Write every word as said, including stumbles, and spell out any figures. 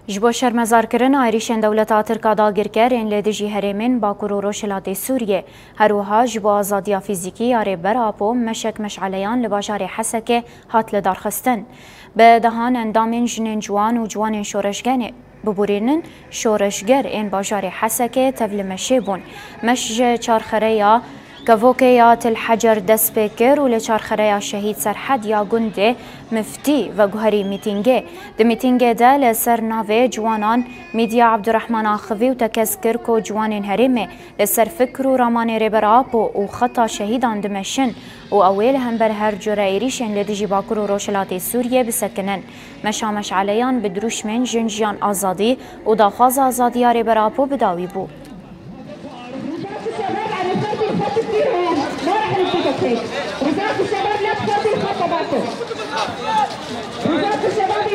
Ji bo şermezarkirina êrîşên dewleta Tirk a dagirker ên li dijî herêmên Bakur û Rojhilatê Sûriyê, her wiha ji bo azadiya fîzîkî ya Rêber Apo meşek meşaleyan li bajarê Hesekê hat lidarxistin. Bi dehan endamên jinên ciwan û ciwanên şoreşgenê biborînin, şoreşger ên bajarê Hesekê tev li meşê bûn. Meş ji çarxereya Kevokê ya Til Hecer dest pê kir û li çarxereya Şehîd Serhed ya gundê Miftî veguherî mîtîngê. Di mîtîngê de li ser navê ciwanan Mîdya Abdurrahman axivî û tekez kir ku ciwanên herêmê li ser fikr û ramanê Rêber Apo û xeta şehîdan dimeşin û ew ê li hember her cure êrîşên li dijî Bakur û Rojhilatê Sûriyê bisekinin. Meşa meşaleyan bi dirûşmên Jin Jiyan Azadî û Daxwaza Azadiya Rêber Apo bi dawî bû. وزارة الشباب أن يفضي الخط فيهم، ما راح نتفق هيك. وزارة الشباب لا تفضي الخط تبعكم. وزارة الشباب